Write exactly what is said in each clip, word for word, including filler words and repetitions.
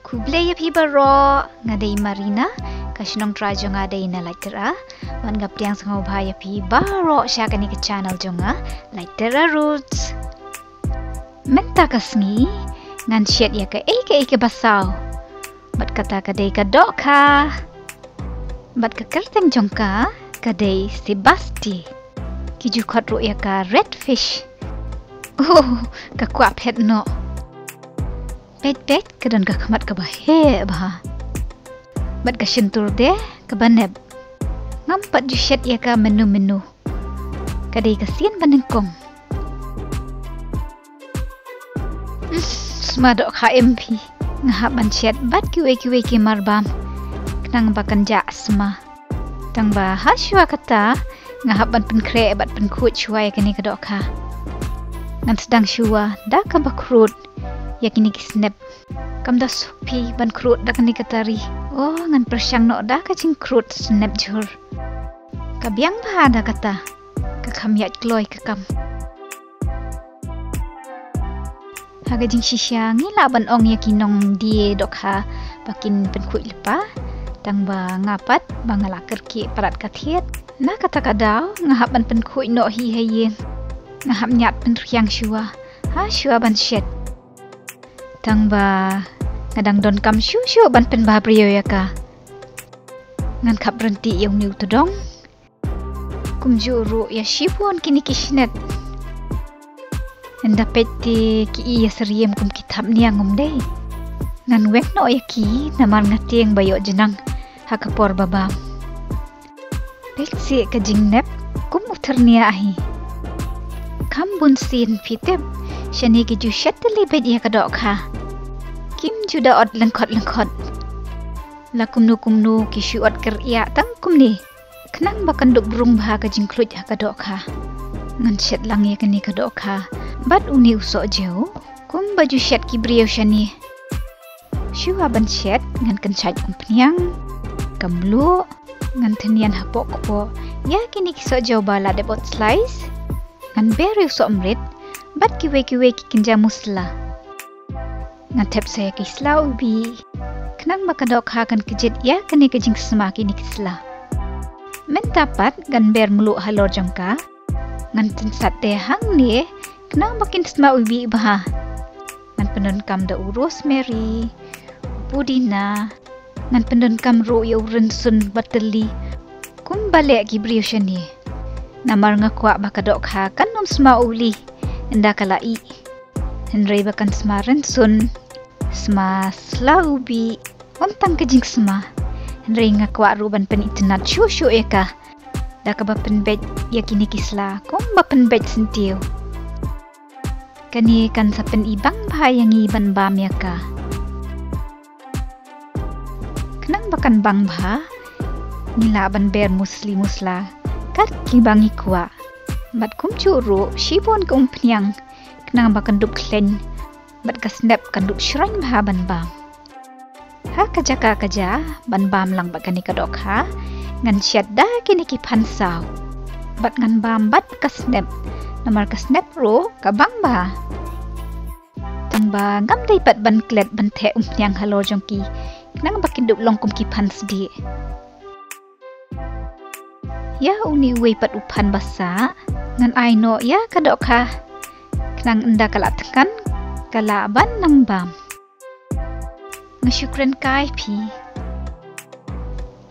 Khublei ïa phi baroh, nga dei Marina, ka shnong trai jong nga dei na Laittera. Wan nga pdiang sngewbha ïa phi baroh sha kane ka channel jong nga, Laittera Roots. Mynta ka sngi ngan shet ïa kaei kaei kaba saw. Bad kata ka dei ka dohkha. Bad ka kyrteng jong ka ka dei Sebastian. Ki ju khot ruh ïa ka redfish. Oh, ka kwah phet noh. Peit peit, ka don ka khmat kaba heh bha. Bad ka shyntur de kaba nep. Ngam pat ju shet ïa ka mynno mynno. Ka dei ka sien ba nyngkong. Hmm, sma dohkha em phi. Nga hap ban shet bad kiwei kiwei ki marbam. Khnang ba kan jah sma. Tang ba ha shuwa kata nga hap ban pynkhreh bad pynkhuid shuwa ïa kane ka dohkha. Ngan sdang shuwa da kaba khrud ïa kine ki snep. Kam da suk phi ban khrud da kane ka tari. Oh, ngan pyrshang noh da ka jingkhrud snep jhur. Ka biang bha da kata. Ka kham ïaid kloi ka kam. Ha ka jingshisha ngi lah ban ong ïa ki nongdie dohkha ba kin pynkhuid lypa. Tang ba nga pat ba nga la kyrkieh palat ka thied. Na kata ka daw nga hap ban pynkhuid noh hi ha ïing. Nga hap ñiad pynrhiang shuwa ha shuwa ban shet. Tang ba nga dang donkam shuh shuh ban pynbha briew ïa ka. Ngan khap rynti ïa une u tdong. Kumjuh ruh ïa shibun kine ki shnet. Ynda peit te ki i ïa syriem kum ki thapniang um dei. Ngan weng noh ïa ki namar nga tieng ba ïoh jnang ha ka por ba bam. Peit seh ka jingnep kum u thyrnia hi. Kham bun sien phi tip shane ki ju shet tylli beit ïa ka dohkha. Kim ju da ot lyngkhot lyngkhot. La kumno kumno ki shu ot kyrïah tang kumne. Khnang ba kan dup rung bha ka jingkhluit ha ka dohkha. Ngan shet lang ïa kane ka dohkha bad une u sohjew kumba ju shet ki briew shane. Shuwa ban shet ngan kynshait umphniang, ka mluh, ngan tynñian hapoh kpoh ïa kine ki sohjew ba la dep ot slice. Ngan ber ïa u sohmrit bad kiwei kiwei ki kynja musla. Ngan thep sa ïa ki sla ubi khnang ba ka dohkha kan kjit ïa kane ka jingsma kine ki sla. Mynta pat ngan ber mluh halor jong ka. Ngan tynsat te hangne khnang ba kin sma ubi bha. Ngan pyndonkam da u rosemary, u pudina. Ngan pyndonkam ruh ïa u rynsun ba tylli kumba leh ki briew shane. Namar nga kwah ba ka dohkha kan ym sma uli ynda ka la ih. Hynrei ba kan sma rynsun, sma sla ubi, ym tang ka jingsma. Hynrei nga kwah ruh ban pynitynnad shuh shuh ïa ka da kaba pynbeit ïa kine ki sla kumba pynbeit syntiew. Kane kan sa pynibang bha ïa ngi ban bam ïa ka. Khnang ba kan bang bha ngi lah ban ber musli musla kat kiba ngi kwah. Bad kumjuh ruh shibun ka umphniang khnang ba kan dup khlaiñ bad ka snep kan dup shraiñ bha ban bam. Ha ka jaka ka ja ban bam lang bad kane ka dohkha ngan shet da kine ki phan saw bad ngan bam bad ka snep. Namar ka snep ruh ka bang bha. Tang ba ngam dei pat ban klet ban theh umphniang halor jong ki khnang ba kin dup long kum ki phan sdieh. Ïa une uwei pat u phan ba sah ngan ai noh ïa ka dohkha khnang ynda ka la thngan ka lah ban nang bam. Nga shu kren kai phi.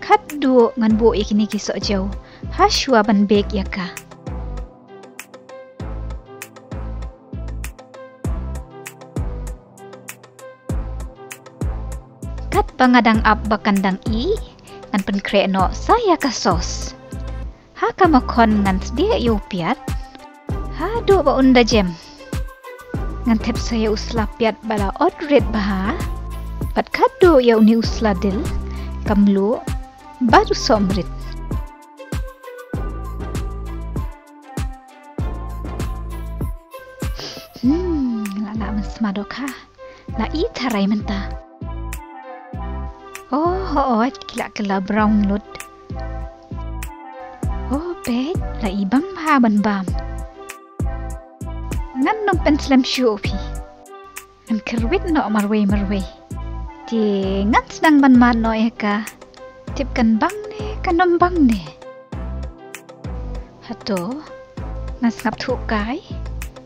Khatduh ngan buh ïa kine ki sohjew ha shuwa ban bake ïa ka. Katba nga dang ap ba kan dang ih ngan pynkhreh noh sa ïa ka sauce. Ha ka makhon ngan sdieh ïa u piat haduh ba un da jem. Ngan thep sa ïa u sla piat ba la ot rit bha bad khatduh ïa une u sla dill, ka mluh bad u sohmrit. Hmm, la lah ban sma dohkha. La i tharai mynta. Oh, hooid, ki la kylla brown lut. Oh, peit, la i bang bha ban bam. Ngan nym pynslem shuh phi. Ngan kyrwit noh marwei marwei. Te ngan sdang ban mad noh ïa ka. Tip kan bang ne kan ym bang ne. Hato, ngan sngap thuh kai.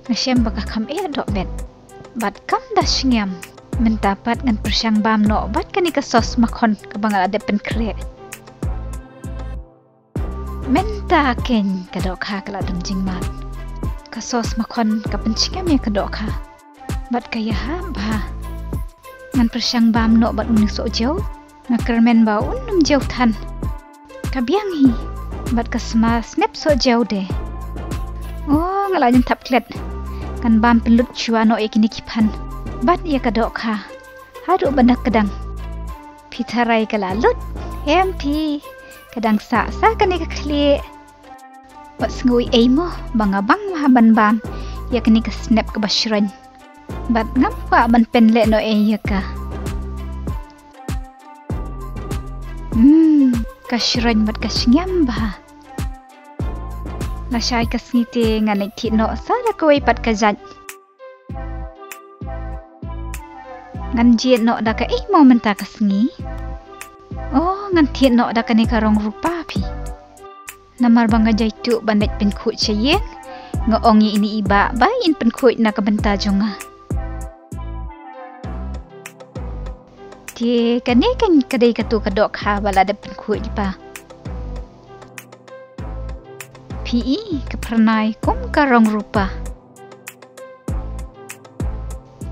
Nga shem ba ka kham eh dohbet. Bad kam da shngiam. Mynta pat ngan pyrshang bam noh bad kane ka sos makhon kaba nga la dep pynkhreh. Mynta keiñ ka dohkha ka la don jingmad. Ka sos makhon ka pynshngiam ïa ka dohkha. Bad ka ïahap bha. Ngan pyrshang bam noh bad une u sohjew. Nga kyrmen ba un ym jew than. Ka biang hi. Bad ka sma snep sohjew de. Oh, nga la jan thap klet. Ngan bam pynlut shuwa noh ïa kine ki phan. Bad ïa ka dohkha. Haduh ban da kdang. Phi tharai ka la lut. Em phi. Ka dang sah sa kane ka khlieh. Wat sngew ei mo ba nga bang bha ban bam ïa kane ka snep kaba shrein. Bad ngam kwah ban pynleh noh ei ïa ka. Hmm, ka shrein bad ka shngiam bha. Lashai ka sngi te ngan leit thied noh sa da kawei pat ka jait. Ngan jied noh da kaei mo mynta ka sngi. Oh, ngan thied noh da kane ka rong rupa phi. Namar ba nga jaituh ban leit pynkhuid sha ïing. Nga ong ïa ine i bah ba in pynkhuid na ka bynta jong nga. Te kane keiñ ka dei kato ka dohkha ba la dep pynkhuid lypa. Phi i ka phyrnai kum ka rong rupa.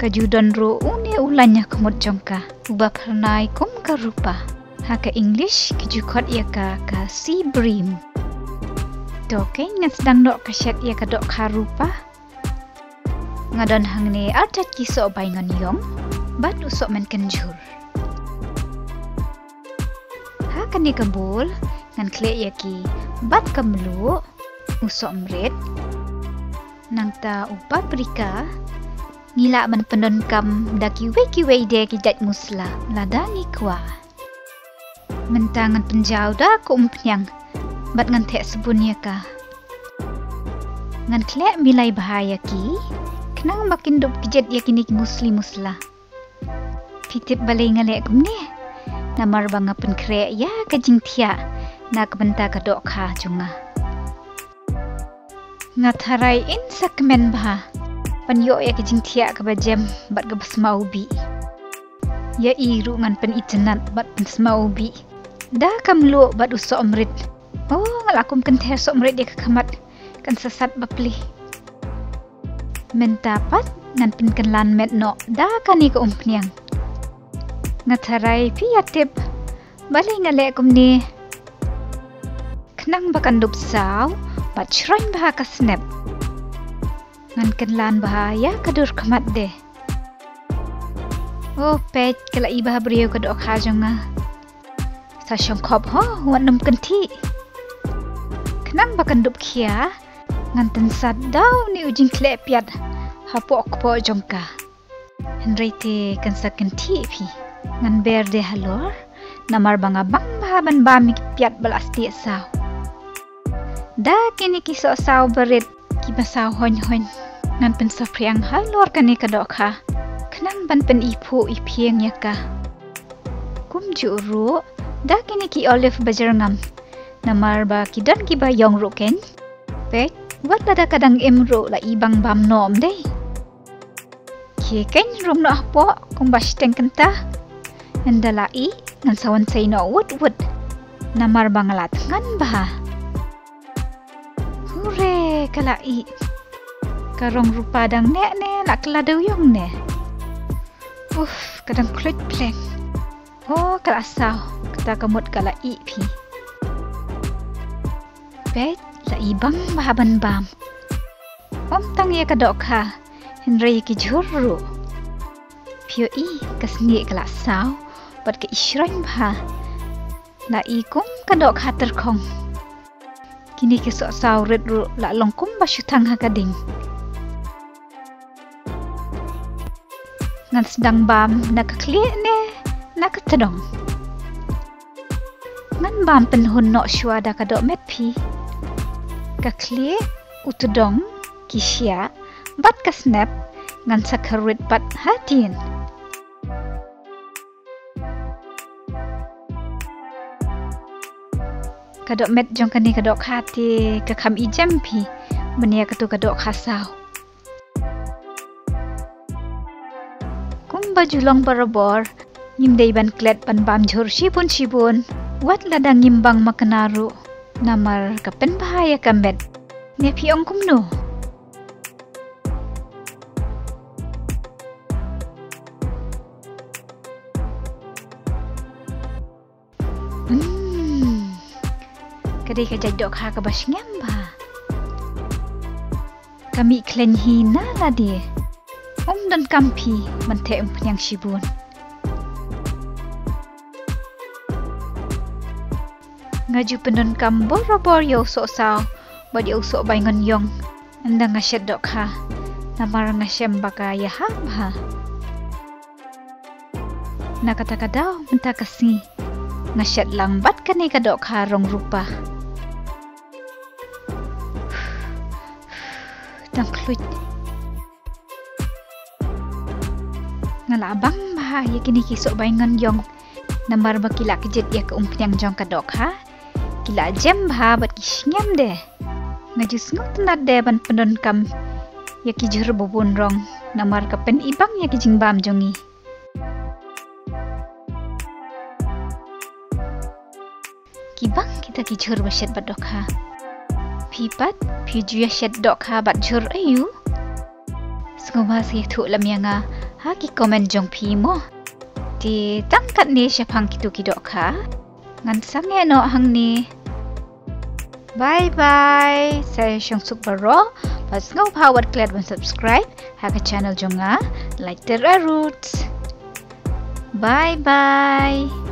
Ka ju don ruh une u lain ha khmut jong ka uba phyrnai kum ka rupa. Ha ka English ki ju khot ïa ka ka sea bream. To keiñ ngan sdang noh ka shet ïa ka dohkha rupa. Nga don hangne ar jait ki soh baingon ïong bad u soh mynkyndjur. Ha kane ka bowl ngan khleh ïa ki bad ka mluh, u sohmrit, nangta u paprika. Ngi lah ban pyndonkam da kiwei kiwei de ki jait musla lada ngi kwah. Mynta ngan pynjaw da ka umphniang bad ngan theh sabun ïa ka. Ngan khleh milai bha ïa ki khnang ba kin dup kjit ïa kine ki musli musla. Phi tip balei nga leh kumne? Namar ba nga pynkhreh ïa ka jingthiah na ka bynta ka dohkha jong nga. Nga tharai in sa kmen bha ban ïoh ïa ka jingthiah kaba jem bad kaba smaw bih. Ïa i ruh ngan pynitynnad bad pynsmaw bih da ka mluh bad u sohmrit. Oh, nga la kum kynther sohmrit ïa ka khmat. Kan sasat bapli. Mynta pat ngan pynkylla met noh da kane ka umphniang. Nga tharai phi ïa tip balei nga leh kumne. Khnang ba kan dup saw bad shrein bha ka snep. Ngan kylla bha ïa ka dur khmat de. Oh peit, ka la i bha briew ka dohkha jong nga. Sa shongkhop ho, wat nym kynthih. Khnang ba kan dup khia ngan pynsat da une u jingkhleh piat hapoh kpoh jong ka. Hynrei te kan sa kynthih phi. Ngan ber de halor namar ba nga bang bha ban bam ïa ki piat ba la stieh saw. Da kine ki soh saw barit kiba saw hoin hoin ngan pynsaphriang halor kane ka dohkha khnang ban pyni phuh i phieng ïa ka. Kumjuh ruh da kine ki olive ba jyrngam namar ba ki don kiba ïong ruh keiñ. Peit, wat lada ka dang im ruh la i bang bam noh ym dei. Khie keiñ rung noh hapoh kumba shiteng kynta. Ynda la ih ngan sa wan sei noh wut wut. Namar ba nga la thngan bha. Hure, ka la ih. Ka rong rupa dang neh ne la kylla dewïong ne. Uff, ka dang khluit pleng. Oh, ka la saw, kata ka mut ka la ih phi. Peit, la i bang bha ban bam. Ym tang ïa ka dohkha, hynrei ïa ki jhur ruh. Phi ïohi, ka snieh ka la saw bad ka i shrein bha. La i kum ka dohkha tyrkhong. Kine ki soh saw rit ruh la long kumba shu thang ha ka ding. Ngan sdang bam na ka khlieh ne na ka tdong. Ngan bam pynhun noh shuwa da ka dohmet phi. Ka khlieh, u tdong, ki shiah bad ka snep ngan sa kyrwit pat hadien. Ka dohkha met jong kane ka dohkha te ka kham i jem phi ban ïa katu ka dohkha saw. Kumba ju long barabor, ngim dei ban klet ban bam jhur shibun shibun wat lada ngim bang makna ruh, namar ka pynbha ïa ka met. Ne phi ong kumno? Hmm. Ka dei ka jait dohkha kaba sngem bha. Ka mih khlaiñ hi na lade. Ym donkam phi ban theh umphniang shibun. Nga ju pyndonkam barabor ïa u soh saw bad ïa u soh baingon ïong ynda nga shet dohkha, namar nga shem ba ka ïahap bha. Na kata ka daw mynta ka sngi nga shet lang bad kane ka dohkha rong rupa. Dang khluit. Nga la bang bha ïa kine ki soh baingon ïong, namar ba ki la kjit ïa ka umphniang jong ka dohkha. Ki la jem bha bad ki sngem de. Nga ju sngewtynnat de ban pyndonkam ïa ki jhur ba bun rong, namar ka pynibang ïa ki jingbam jong ngi. Ki bang kita ki jhur ba shet bad dohkha. Phi pat, phi ju ïa shet dohkha bad jhur aiu? Sngewbha sa ïathuh lem ïa nga ha ki comment jong phi mo. Te tang katne shaphang kitu ki dohkha. Ngan sangeh noh hangne. Bye bye. Sa ïa shong suk baroh. Bad sngewbha wat klet ban subscribe ha ka channel jong nga, Lighter Roots. Bye bye.